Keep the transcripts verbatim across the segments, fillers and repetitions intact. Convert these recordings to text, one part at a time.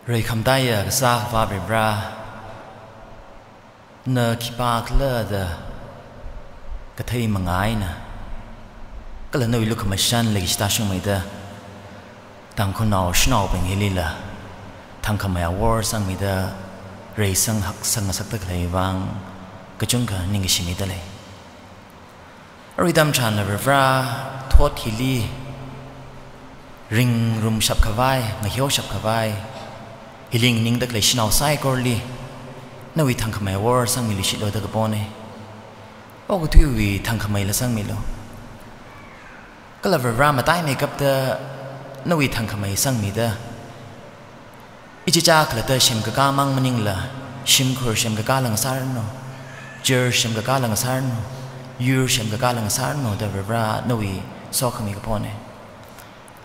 Reikhamataiya kasā Akhava Varivara, na khipākhala da kathei manga eina, kala nawui lukhamashan leikashitāshungmeida, Tangkhulnao shanaobing hilila thangkhamei awor sangmida reisang haksang ngasakta khalei vang kachungkha ningkashi mida lei. Arui atam tharanla Varivara, thot hili ringrumshap khavai, ngaheoshap khavai, hili nganingda khalei shanao saikorali nawui thangkhamei awor sangmiluishitlu da kapona. Okathuiwui thangkhameila sangmilu. Kala Varivara, mataimeikapta nawui thangkhamei sangmida, ichichā khalatta semkakā mang maningla, shimkhur semkakāla ngasāranu, church semkakāla ngasāranu, yur semkakāla ngasāranu da Varivara nawui sokhami kapona.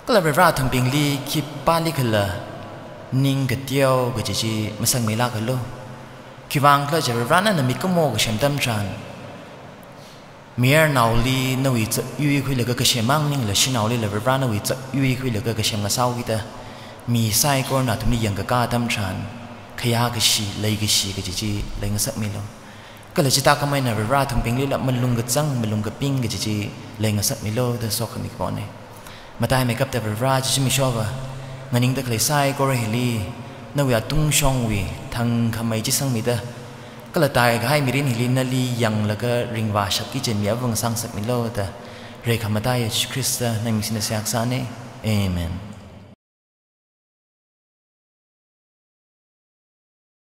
Kala Varivara, athumbingli khipālikhala ning kateo kaji chi masangmeilākalu. Khiwuivang khala jiakha Varivara, nana mikumo kasem atam tharan, mayarnaoli nawui zatyui khuilaga kasem mang maningla, shanaolila Varivara nawui zatyui khuilaga kasem ngasāhaokida, mi saikorana athumli yangkakā atam tharan khayākashi, leikashi kaji chi leingasakmilu. Kala chithākhamei eina Varivara, athumbinglila malung kachang, malung kaping kaji chi leingasakmilu da sokhami kapona. Mataimeikapta Varivara, chi zimiksho ava nganingda khalei saikora hili nawui atungshongwui thangkhamei chi sangmida, kala taikahai mirin hili nali yanglaga ringvāshapki kaji mi ava ngasā ngasakmilu da, reikhamataiya Jesu Khrista nawui ming singda seihā kasāna. Amen.